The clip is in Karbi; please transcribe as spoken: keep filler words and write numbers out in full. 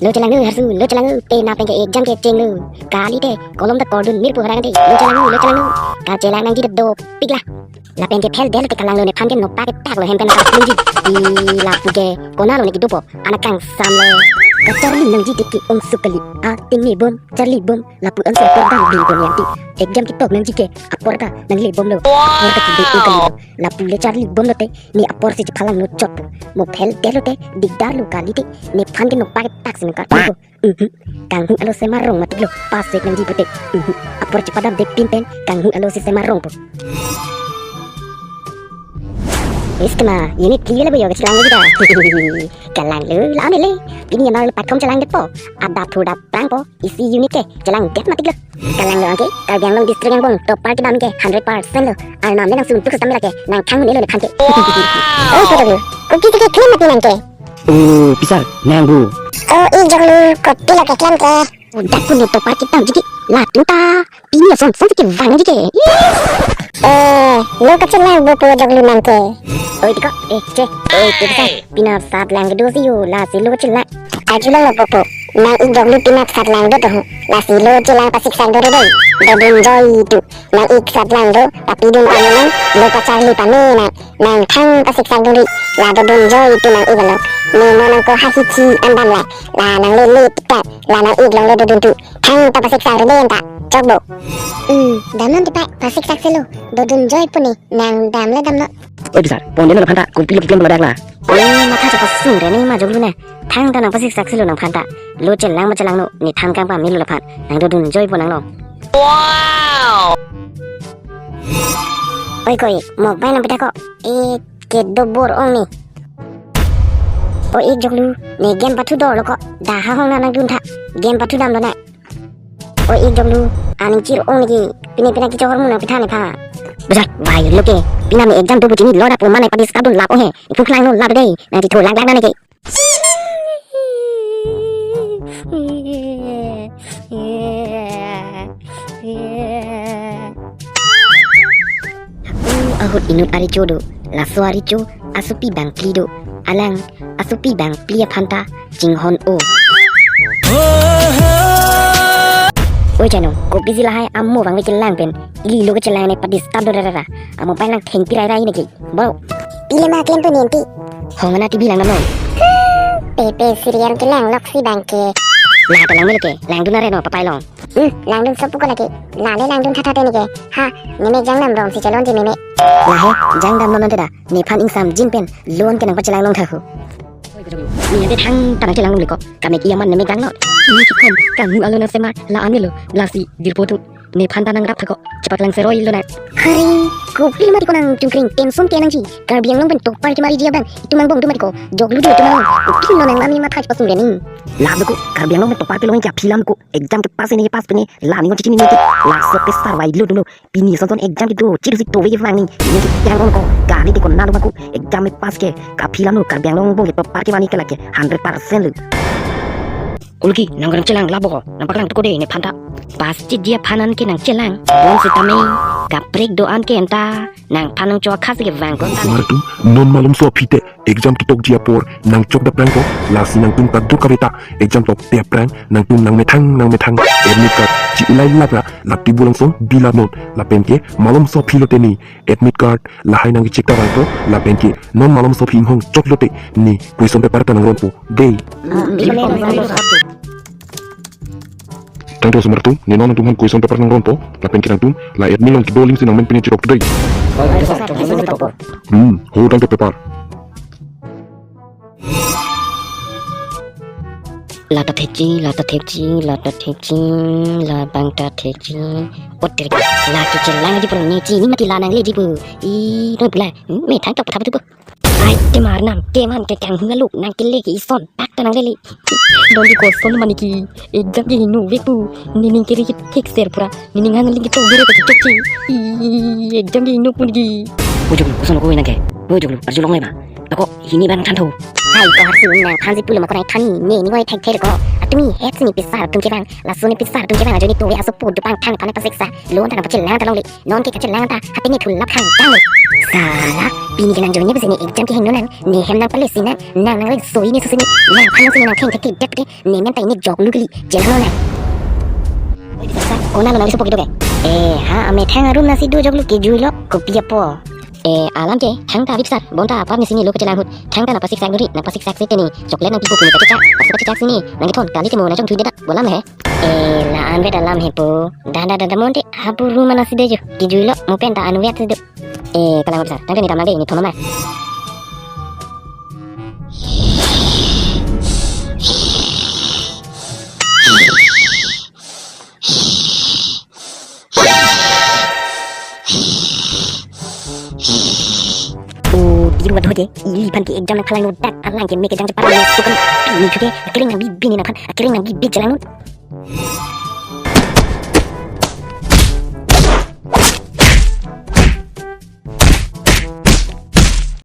Lo chelanglo Harsu, lo chelanglo, te nang pen ke exam kechenglo. Kalite kolom ta kordun mirpo harang te. Lo chelanglo, lo chelanglo. Kachelang nangji dopik la. Lapen ke fail detlo te kalanglo, nephan ke nokpak ketaklo, hem pen ta nangji. Di lapu ke konatlo ne kedopo, anak kangsamlo. Kacharli nangji te ke-ong sukali. Ating ne bom, charli bom. Lapu ansi apor dam bing ko ne aunty. Exam ketok nangji ke apor ta nangle bomlo. Apor ta kebe-ong kali. Lapu le charli bomlo te, ne apor si chephalang no chot. Mo fail detlo te, dikdarlo kalite. Nephan ke nokpak ketak si nangkartangpo. Mhm. Kanghu alo semarong matiklo, pass vek nangji pute. Mhm. Apor chepadam det pin pen, kanghu alo si semarongpo. Wis kema, unit three le boyo ke chelang kita. Kalanglo, la-an le. Pini amar le patkom chelang detpo. Adap thu dap prangpo, isi unit ke chelang det matiklo. Kalanglo anke, Karbi Anglong district angbong topar kedam ke hundred percent lo. Arnam le nangsun tuk sesam lake, nangthang un-elo nephan ke. Wow! Oh, kopi ke, kopi ke krim mati nang ke. Oh, pisar, nang bu. Oh, ik jonglu, kopilo keklemke? Oh, dak pun ne topar kedamji ke. Latum ta pini ason son ke vangji ke. Eh, lo kachelang bu pu jonglu nang ke. Oi, tiko, eh, che. Oi, tiko sa. Pini sat lang kedo si yo, lasi lo kachelang. Arjulonglo pupu. Nang ik jonglu pini sat lang do to. Lasi lo chelang pasiksang do re dei. Dodun joi tu. Nang ik sat lang do, tapi dun pame nang, lo kacharli pame nang. Nangthang pasiksang duri, la dodun joi tu nang ik lo. Ne mo nang ko hahichi andam la, la nangle le tikat, la nang ik longlo dodun tu. Thang ta pasiksang rele anta, chokbo. Hmm, damnon tipa, pasiksang selo, dodun joi pu ne, nang damle damnon. Oi pisar, pon detlo laphanta, kopilo keklem lo dak la. Eh, matha chepasung re ne ma jonglu ne. Thang ta nang pasiksang selo nangphanta. Lo chelang ma chelangno, ne thang kangpamelo laphan. Nang dodun joipo nanglo. Wow! Oi koi, mobile nang pita ko. Eh, kedo bor-ong ne. O ik jonglu, ne game pathu dorlo ko. Daha hong na nangdun tha. Game pathu damlo na. O ik jonglu, aning chir-ong ne ke. Pine pine kechohor mu nang pitha nepha. Bejak, bai lo ke. Pine ne exam do bu chini lo da pu mane padisturb dun lap o he. Ipu klangno lap dei. Nang chitho lang lang na ne ke. Ako ahut inut arecho do, laso arecho asopi bangphli do, alang asopi bangphli aphanta chinghon o. Oi chano, kopisi lahai amo bang le chelang pen, ili lo ke chelang ne padisturb do rara. Amo pai lang thengpi rai rai ne ke. Bo. Pile ma klem pu nenti. Hong ana T V lang damnon. Pepe serial kelang loksi bang ke. La ta lang mele ke, langdun are no papai long. Hmm, langdun sopu ko lake. Lale langdun thatha te ne ke. Ha, meme jang nam rong si chalonji meme. Lahai, jang damnon te da. Nephan ingsam jin pen, lo-an ke nang pachelang long tha ho. Ni ante thang ta nang chelang long le ko. Kamek iya man meme jang non. Ni chikom, kanghu alo nang semar, la-an melo, lasi, dirpo tu. Nephan ta nangrap tha ko, chepaklang seroi lo na. Hari, kopilo mati ko nang chungkring, tension ke nangji. Karbi Anglong pen topar kemariji abang, itum angbong do mati ko, joglu do itum angbong. Kopilo nang lami matha chepasung re ning. Lap do ko, Karbi Anglong pen topar kelong ke aphi lam ko, exam kepass ne kepass pene, la ning ko chichini ne ke, laso ke survive lo dolo, pini son son exam kedo, chiru si tove kevang ne, ne ke yang ko, kali de ko nalo ko, exam kepass ke, kaphi lam lo, Karbi Anglong angbong ke topar kemani ke lake, hundred percent lo. Kuluki, nang nang chelang labo ko, nang paklang tuko de nephan ta. Pass chiji aphan an ke nang chelang. Bonsitame, kaprek do-an ke anta, nangphan nangcho akhasi kevang ko anta. Osomar atum, non malomso aphi te, exam ketokji apor, nangchok daprang ko, lasi nangtum kadokave ta, exam tokte aphrang, nangtum nangmethang, nangmethang, admit card, chi-ulai lap ra, lap tibu langsong, bilap not, lapen ke, malomso aphi lo te ne, admit card, lahai nang check ta vangpo, lapen ke, non malomso aphi inghong choklo te, ne, question paper ta nang ronpo, dei. Tangte osomar atum, ne non nangtum aphan question paper nang ronpo, lapen ke nangtum, la admit along kedo aling si nangmen pine chirok tu dei. Hmm, ho tangte paper. La ta thekji, la ta thekji, la ta thekji, labang ta thekji. Otir ke, la ke chelang ji pun ne chini mati la nangleji pu. I, noi pula, hmm, methang tok patha tu pu. Ai, te mar nam, te man, te kanghu alo, nang kele ke ison, tak ta nanglele. Don di koson mani ke, exam ke hingno vek pu, nening kiri ke thekser pura, nening hang ling ke tong dere ke chokche. I, exam ke hingno pu ne ke. Oi joglu, koson ko nang ke. Oi joglu, arjulong le ma. Ako, hini bang than tho. Hai, ko Harsu nangphan si pulo ma ko nai than ne, ne ni ko thek thek ko. Tumi het si ne pisar atum kevang, laso ne pisar atum kevang ajoine tumi asopo dopang thang nephan pasiksak, lo anta nangpachelang ta longle, non ke kachelang ta, hapine thulap khang tang lo. Sala, pini ke nang ajoine pisi ne exam kehingno nang, ne hem nangpale si nang, nang nangle soi ne susi ne, nangphan si ne nangtheng thekthedet ke, ne men ta ne joklu kali, chelang lo nang. Oi, pisar, kona lo nang asopo kedo ke? Eh, ha, amethang arum nasi do joklu kejui lo, kopi apot. Eh, alam ke, thangta ave pisar, bonta apar ne si ne lo kachelang ahut, thangta nangpasiksak nuri, nangpasiksak si te ne, chocolate nangpipo pu ne kachechak, pasi kachechak si ne, nangkethon kali te mo nangchongthuidet dak, bo alam he. Eh, la-an vet alam he po, dah dah dah dah monte, hapu room anat si do jo, kejui lo, mo pen ta an vet si do. Eh, kalang ave pisar, thangta ne dam nang dei, ne thon ma. O, diru ado ke, ili aphan ke exam nangphalang lo dak, alang ke me kejang chepat lo, sukan, pini ke, akereng nangbibi ne nangphan, akereng nangbibi chelang lo.